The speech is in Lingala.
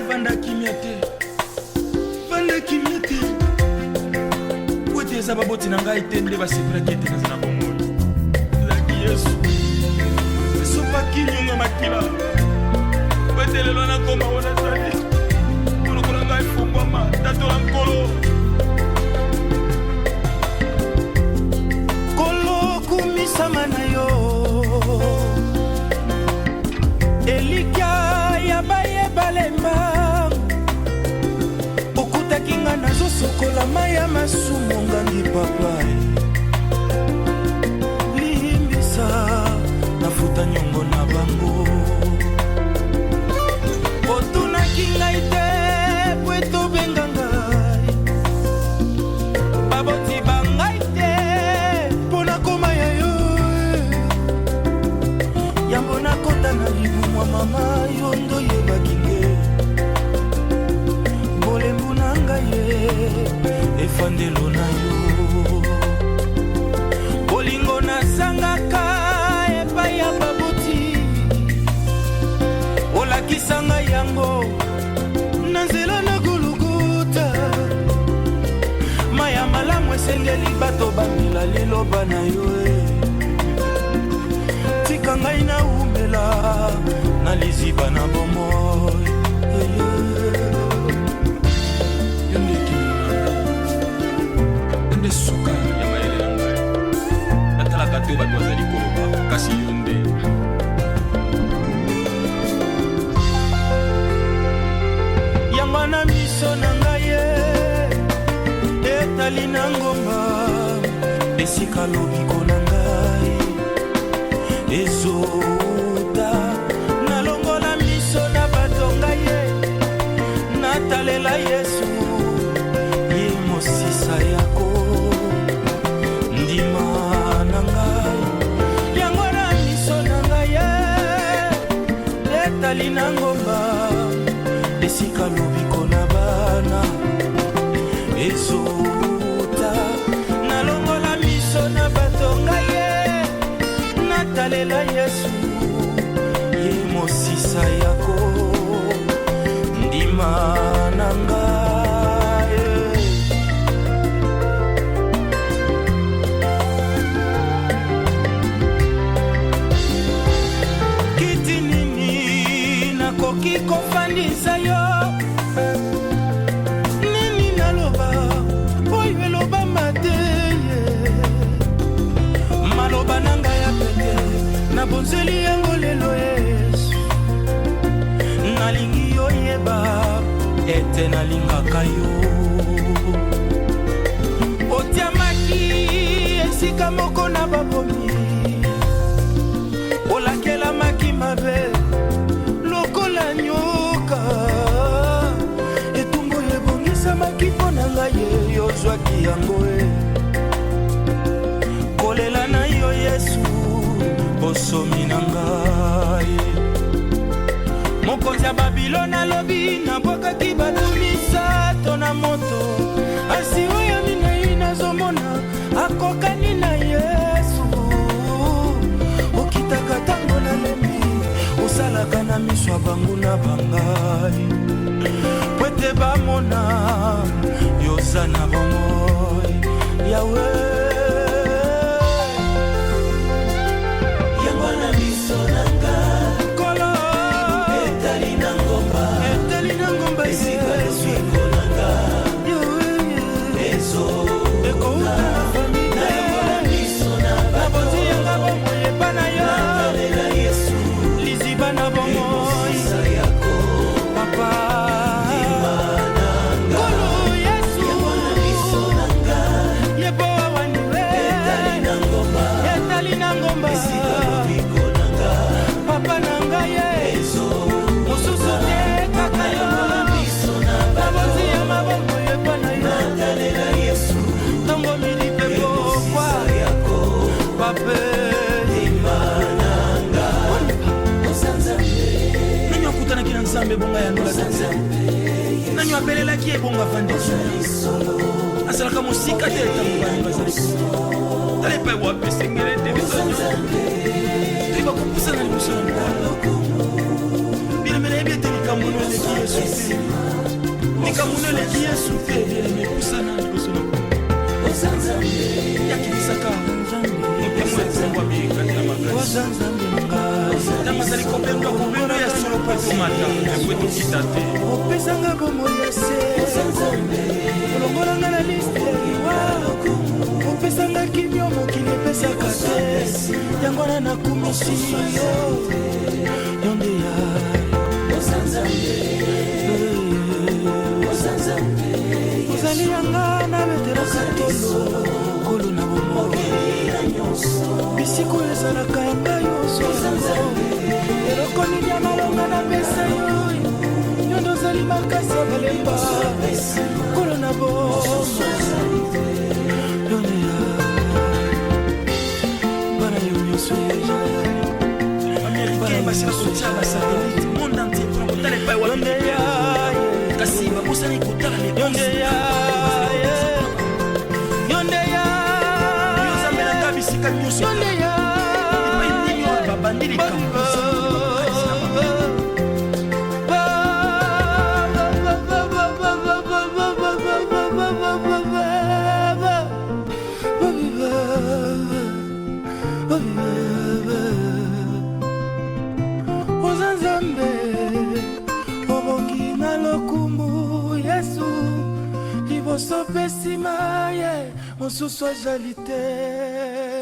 ngai vanda kimia te, vanda kimia te, po ete eza baboti na ngai te nde basepelaki ete naza na bomoi. Ezalaki Yesu esopaki nyonga makila po ete lelo nakoma oyo nazali. Monoko na ngai efongwama, tatola Nkolo. Nkolo, kumisama na yo, elikya ya baye balemba. Okutaki nga nazosokola mai ya masumu, ngangi papa, limbisa, nafuta nyongo na bango. Otunaki ngai te po ete obenga ngai, baboti ba ngai te mpo nakoma ya yo. Yambo nakota na libumu ya mama, yo ndo oyebaki nge bolembu na ngai ye efandelo na yo. Bolingo nasangaka epai ya baboti, olakisa ngai yango na nzela na Gologota. Mai ya malamu esengeli bato bamela liloba na yo e. Tika ngai naumela na liziba na bomoi. Yo nde ekimelo na ngai, yo nde suka ya mayele na ngai. Natalaka te bato bazali koloba, kasi yo nde. Yango na miso na ngai ye etali na ngomba, esika lobiko na ngai ezota. Nalongola miso na bato, ngai ye natalela Yesu, ye mosisa yako ndima na ngai. Yango na miso na ngai ye etali na ngomba, esika lobiko na bana ezota. Nalongola miso na bato, ngai ye natalela Yesu, ye mosisa yako ndima na ngai. Kiti nini nakoki kofandisa yo? Nini naloba oyo elobama te ye? Maloba na ngai ya pete, nabonzeli yango lelo. Yesu, nalingi oyeba ete nalingaka yo. Otiamaki esika moko na babomi, olakelamaki mabe lokola nyoka. Etumbu ebongisamaki mpo na ngai ye, yozwaki yango e. Kolela na yo Yesu, bosomi na ngai. Mokonzi ya Babilone alobi, nabwakaki bato misato na moto, asi oyo minei nazomona akokani na Yesu. Okitaka ntango nalembi, osalaka na miso ya banguna bangai po ete bamona yoza na bomoi, Yawe. Yango na miso na nga Nkolo etali na ngomba, etali na ngomba, esika Yesu lobiko na nga ezo ekouta na famille. Nalongola miso na bato, Nabonzi yanga bomoi epa na yo, natalela Yesu, liziba na bomoi, mosisa yako papa. Na nga. Nkolo Yesu, Yango na miso na nga yebo awaniwe etali na ngomba, etali na ngomba, esika lobiko na nga papa na ngai ye ezo mosusu te, kaka yo. Nalongola miso na bato, Nabonzi ya maboko epa na yo, natalela Yesu, ntongo, midi mpe pokwa. mosisa yako Pape. Ndima na nga, oza Nzambe. Nani akutanaki na Nzambe ebonga yanolaki te? Nani abelelaki ebongo afandi? Azalaka mosika te ntango bani bazali tala epai wapi esengeli ete biso nyonso toyeba kopusana liboso na Nkolo. Bileme, nayebi ete likambo no eleki Yesu. Yesu te, likambo eleki Yesu te. Bien-aimé, pusana liboso na yakilisaka motema etombwami kati na makasi. Ntango azali kobendwa, kobendwa ya solo mpo etomata, yango etokita te. Opesanga bomoi ya se, olongolanga na liste ya liwa, opesanga kimio mokili epesaka te. Yango wana nakumisi yo, yo nde ya ozali yanga, nabetelaka tolo kolo na bomoi. Bisika oyo ezalaka ya ngai, ozwa yango. Eloko nini ya malonga napesa yo? Yo nde ozali makasi ya balemba, kolo na bomoi, yo nde ya bana yo nyonso. Américain basila kotia basatellite monde entier mpona kotala epai Yo wapi, nde ya kasi babosani kotala. Yo nde ya, yo nde ya Ozambelaka bisika nyonso. Yo nde ya Epai nini oyo babandi likambo makanisi na bango? Oza Nzambe, obongi na lokumu. Yesu, liboso mpe nsima ye mosusu azali te.